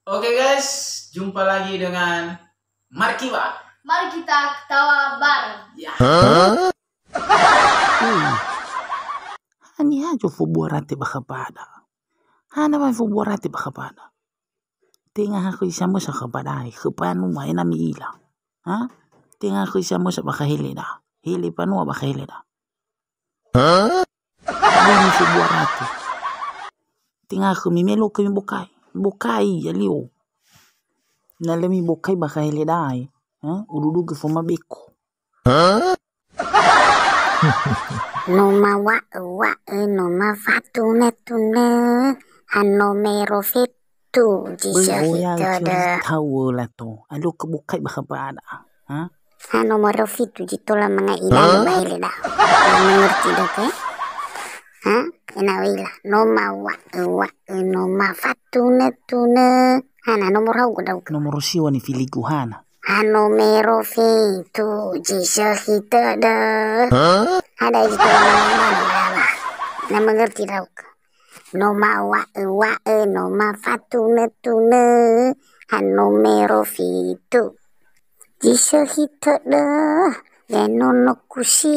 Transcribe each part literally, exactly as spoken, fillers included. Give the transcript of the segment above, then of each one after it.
Oke guys, jumpa lagi dengan Markiwa. Mari kita ketawa bareng. Ya. Eh, haniha zofobua rate ba khabada? Hana wa fobua rate ba khabada? Tenga ha khöi samösa khabada ai, khö panua enami ila. Ha? Tenga ha khöi samösa ba khahele da. Hele panua ba khahele da. Böi mifobua rate. Tenga khömi melo khömi bokai. Bokai ya lio. Na lö mibokai ba khahele da ai. Ha? Ududu gö foma beko. No mawa'ö wa'ö, no mafatunö tunö, ha nomero fetu zi sökhi tödö. Tau lato. Alo ke bokai ba khabada. Ha? Ha nomoro fitu zi tola mangai idanö ba hele da. Na mengerti dökö? Ha? Ena'ö ila. No mawa'ö wa'ö, no mafatunö tunö. Hana nomoro haugu daugö? Nomoro siwa nifiligu hana. Ha nomero fetu zi sökhi tödö. Ha da'e zi tola mangai idanö ba. Na mengerti daugö? No mawa'ö wa'ö, no mafatunö tunö, ha nomero fitu. Zi sökhi tödö, le nono kusi,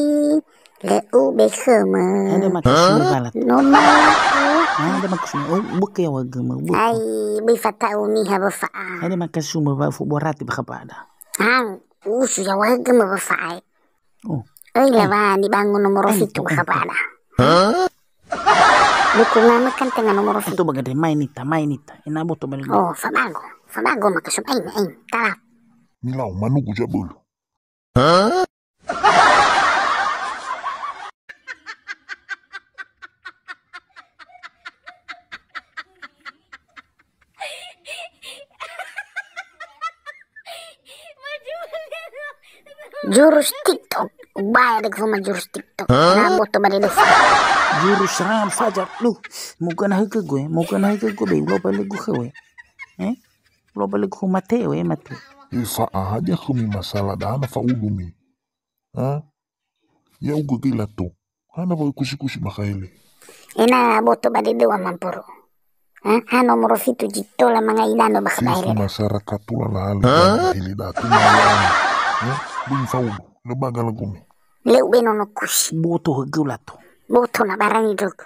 le ube khömö. Ada makusuma balat. No mawa'ö wa'ö. Ada makusuma. Oh, bökö ya wagömö, bökö. Ai, böi fata'u niha wöfa'a. Ada makasuma ba fobua rate ba khabada. Hang, usu ya wagömö wöfa'a. Oh. Oi, lawa nibangun nomoro fitu ba khabada. Dukungamö kan tenga nomoro fitu. Ato bagade mai nita, mai nita. Ena boto bali. Oh, fabago. Fabago maka sub ain, ain. Tala. Milau manugu jabulu. Jurus TikTok. Baya dek foma jurus TikTok. Na boto ba dede. Jurus serangan fajar. Duh, mogö na hege gue, mogö na hege gue be ulo bale gue hewe. Eh? Ulo bale gue mate we mate. Efa aha dia khömi masalah dana fa'udumi. Ha? Ya'ugö göi lato. Hana wa ökusikusi ba khahele? Ena boto ba dede wa mampuru. Ha? Ha nomoro fitu zi tola mangai idanö ba khahele. Masyarakat tola lahale ba hele da. Tenga lahale. Ya, böi faudu. Lö baga lagömi. Le ube nono kusi. Boto hegö lato. Boto na barani dögö.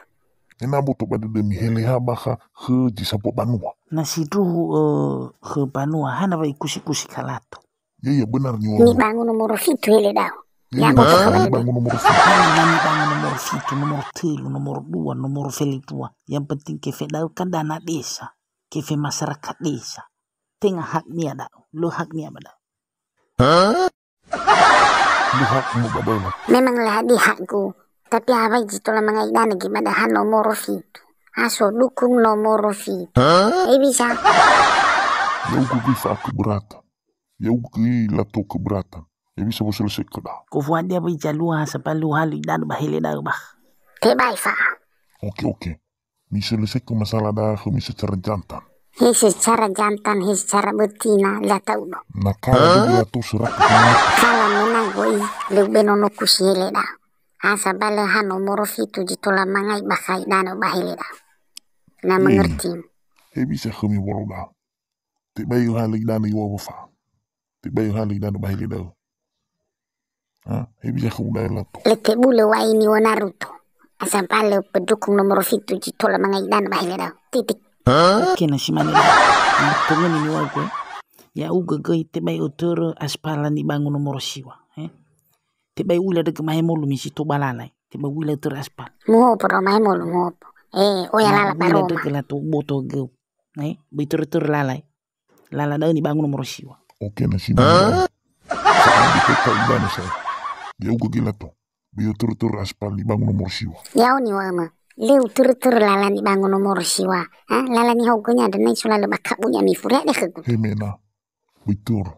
Ena boto ba dödömi hele ha bakha khö zi sambua banua. Na sindruhu, eh, khö banua hana wa ikusikusi ka lato. Ya, ya, benar ni. Nibangun nomoro fitu hele dau. Ya, ya, boto ya, nibangun nomoro fitu. Hana nibangun nomoro fitu, nomoro telu, nomoro dua, nomoro fele dua. Yang penting kefe dau kan dana desa, kefe masyarakat desa. Tenga haknia dau, lö haknia ba dau. Lö hakmu ba dau. Memang lö hadia hakgu. Tapi awai zi tola mangai idanö göi ba da'ö ha nomoro fitu. Ha so dukung nomoro fitu. Eh, bisa. Ya'ugö göi fa'akeberatan. Ya'ugö göi lato keberatan. Ya bisa wa'ö selesaikan da. Kofu hadia böi zalua ha sabalu halu idanö ba hele da'ö ba. Tebai fa. Oke, oke. Miselesaikan masalah da khömi secara jantan. He secara jantan, he secara betina, la ta'udo. Na kala dödö lato seraka. Kala menang göi, le ube nono kusi hele da'ö. Ha sabalö ha nomoro fitu zi tola mangai bakha idanö ba hele da'ö. Na mengerti. He bisa khömi wolo da. Tebai öhalö idanö yua wöfa. Tebai öhalö idanö ba hele da'ö. Ha, he bisa khö uda lato. Le tebulö wai niŵa Naruto. Asal palö pedukung nomoro fitu zi tola mangai idanö ba hele da'ö. Titik. Oke, na simane. Tengöni niŵa'ögu, eh. Ya'ugö göi tebai ötörö aspala nibangun nomoro siwa, eh. Tebai uila dögö mahemolu misi to ba lala, eh. Tebai uila ötörö aspal. Muhopo do mahemolu, muhopo. Eh, oya lala baroma. Uila dögö lato boto göu. Eh, böi törö-törö lala, eh. Lala da'ö nibangun nomoro siwa. Oke, na simane. Sa'ae teka idanö sa'ae. Ya'ugö göi lato. Böi ötörö-törö aspal nibangun nomoro siwa. Ya'o niŵa'ömö. Le utörö-törö lala nibangun nomoro siwa. Ha? Lala nihaogönia andre na isolalö ba kabunia mifuriade khögu. He mena. Böi törö.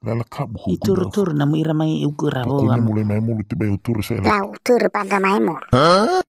Lala kabu khögu. Itörö-törö namu ira mangi eugö rawo. Pokoknya mulai mahemolu tebai utörö sa'ae. Lau utörö pada mahemolu. Ha?